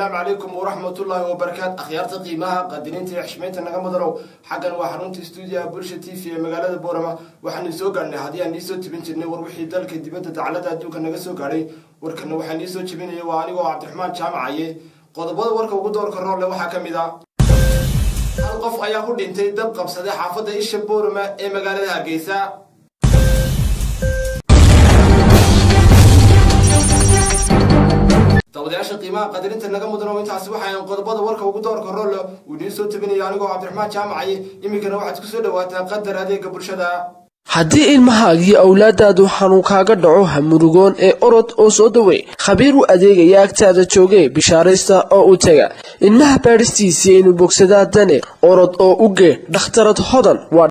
Assalaamu calaykum waraxmatullaahi wabarakaatu. Akhyaarta qiimaha qadiniinta iyo xushmeynta naga mudanow, xaggan waa xarunta stuudiyaha Bulsha TV ee magaalada Boorama. Waxaanu soo gaadhnay haddii aan iisoo tibin jirnay war wixii dalka, dibadda, dacalada adduunka naga soo gaadhay. Warkana waxaan iisoo jebinaya waa anigoo Cabdiraxmaan Jaamacaye. Qodobada warka ugu doorka roolle waxaa ka mid a: hal qof ayaa ku dhintay dab qabsaday xaafadda isha Boorama ee magaalada Hargeysa. Dabadayaasha qiimaha qadarinta naga mudan oo intaasi waxaan qodobada warka ugu doorka rolle uu idiin soo tabinaya anigoo Cabdiraxmaan Jaamacaye. Iminkana waxaad kusoo dhawaataa qadar adeega bulshada. Haddii ilmahaagiyo awlaadaadu xanuun kaaga dhaco, ha murugoon ee orod oo soo dawey. Khabiir u adeegaya agtaada joogee, bishaaraysta oo u tega. Ilmaha baadhistiisii inuu bogsadaa dane, orod oo u gee dhakhtarad Hodan waa.